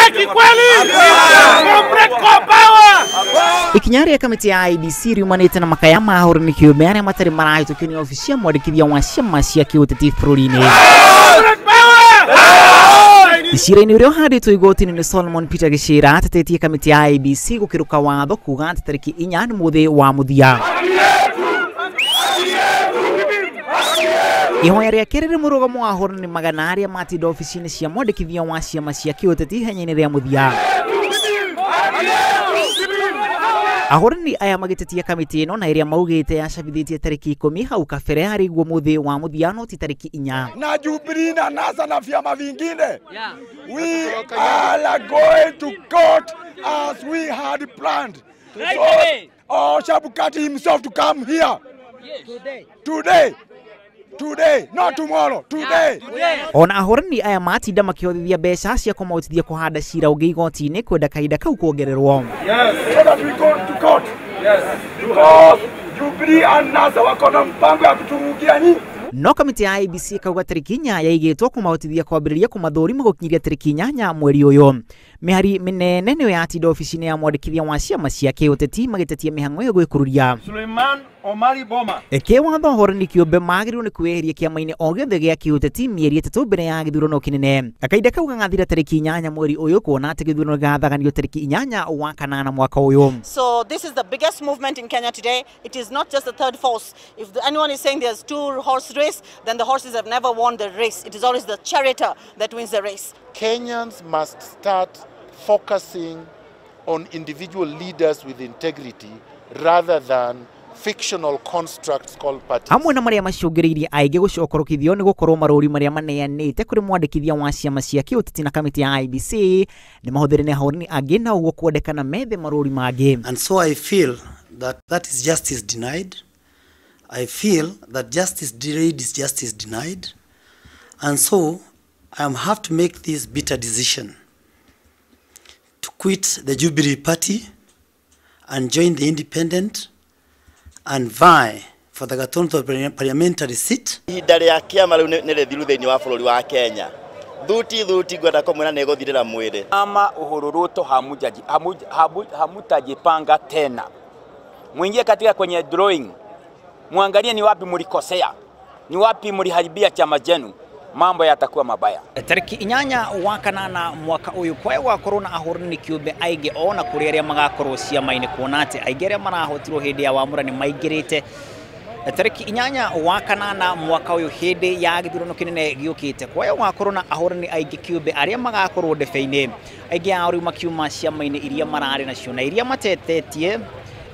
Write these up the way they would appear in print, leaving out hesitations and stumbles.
Haki kweli! Comrade kwa power! Ikinya rĩa kamĩtĩ ya IEBC riumanĩte na makaya ma ahũrani kĩũmbe arĩa matarĩ marahĩtũkio nĩ obici ya mwandĩkithia wa ciama cia kĩũteti bũrũri-inĩ. Cira-inĩ ũrĩa ũhandĩtwo igoti-inĩ nĩ Solomon Peter Gĩcĩra atetetie kamĩtĩ ya IEBC gũkĩrũka watho kuga atĩ tarĩki 4 nĩ mũthĩ wa mũthia. Ihoya rĩa kerĩ rĩ mũrũgamo wa ahũrani magana arĩa matinda obici-inĩ cia mwandĩkithia wa ciama cia kĩũteti ihenya-inĩ rĩa mũthia. Ahũrani aya magĩtetia kamĩtĩ ĩno na ĩrĩa maugĩte yacabithĩtie tarĩki 10 hau kabere harĩ guo mũthĩ wa mũthia no ti tarĩki 4. Na Jubilee na NASA na vyama vingine, we are going to court as we had planned. So, Chebukati himself to come here today. Today, not tomorrow, today. Ona ahũrani aya matinda makĩhothithia mbeca cia kũmahotithia kũhanda cira ũngĩ igoti-inĩ kwenda kahinda kau kuongererwo. Yes, so that we go to court. Yes, because Jubilee and NASA wako na mpango ya kuturugia nyinyi. No kamĩtĩ ya IEBC ĩkauga tarĩki 4 yaigĩtwo kũmahotithia kwambĩrĩria kũmathũrima gũkinyĩria tarĩki 8 mweri ũyũ. Mĩhari mĩnene nĩyo yatinda obici-inĩ ya mwandĩkithia wa ciama cia kĩũteti magĩtetia mĩhang'o ĩyo gwĩkururia. Suleiman Omari Boma. Kĩwatho ahũrani kĩũmbe magĩrĩirwo nĩ kwĩyeheria kĩama-inĩ o gĩothe gĩa kĩũteti mĩeri 3 mbere ya gĩthurano kĩnene. Kahinda kau gagathira tarĩki 8 mweri ũyũ kuona atĩ gĩthurano gĩgathaganio tarĩki 8 wa kanana mwaka ũyũ. So this is the biggest movement in Kenya today. It is not just the third force. If anyone is saying there's two horse race, then the horses have never won the race. It is always the charioteer that wins the race. Kenyans must start focusing on individual leaders with integrity rather than fictional constructs called parties. Hamwe na marĩa macũngĩrĩirie aingĩ gũcokorokithio nĩ gũkorwo marũri marĩa maneanĩte kũrĩ mwandĩkithia wa ciama cia kĩũteti na kamĩtĩ ya IEBC nĩ mahũthĩre nĩ ahũrani angĩ na ũguo kwendekana methe marũri mangĩ. And so I feel that that is justice denied. I feel that justice delayed is justice denied. And so I have to make this bitter decision to quit the Jubilee Party and join the Independent and vie for the Gatundu parliamentary seat. Ihinda rĩa kĩama rĩu nĩ rĩthiru thĩinĩ wa bũrũri wa Kenya. Thuti thuti ngwenda kũmwĩra nĩ ĩgũthirĩra mwĩrĩ. Ama Uhuru Ruto hamutajipanga tena. Mwingie katika kwenye drawing. Muangalie ni wapi mlikosea. Ni wapi mliharibia chama chenu. Mambo yatakuwa mabaya. Tarĩki 8 wa kanana mwaka ũyũ kwae gwakorwo na ahũrani kĩũmbe aingĩ ona kũrĩ arĩa magakorwo ciama-inĩ kuona atĩ aingĩ arĩa marahotirwo hĩndĩ ya wamũrani maingĩrĩte. Tarĩki 8 wa kanana mwaka ũyũ hĩndĩ ya gĩthurano kĩnene gĩũkĩte kwae gwakorwo na ahũrani aingĩ kĩũmbe arĩa magakorwo ndebe-inĩ. Aingĩ ao rĩu makiuma ciama-inĩ iria mararĩ nacio na iria matetetie.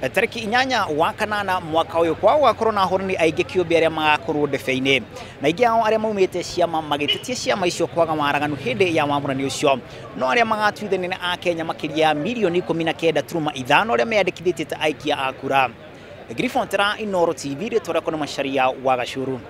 Tarĩki 8 wa kanana mwaka ũyũ kwa gwakorwo na ahũrani aingĩ kĩũmbe arĩa magakorwo ndebe-inĩ na aingĩ ao arĩa maumĩte ciama magĩtetia ciama icio kwaga waraganu hĩndĩ ya wamũrani ũcio no arĩa magatuithania nĩ Akenya makĩria ya mirioni 19.5 arĩa meyandĩkithĩtie ta aikia a kura. Grifontera, Inooro TV, rĩtwa rĩakwa nĩ Macharia wa Gacuru.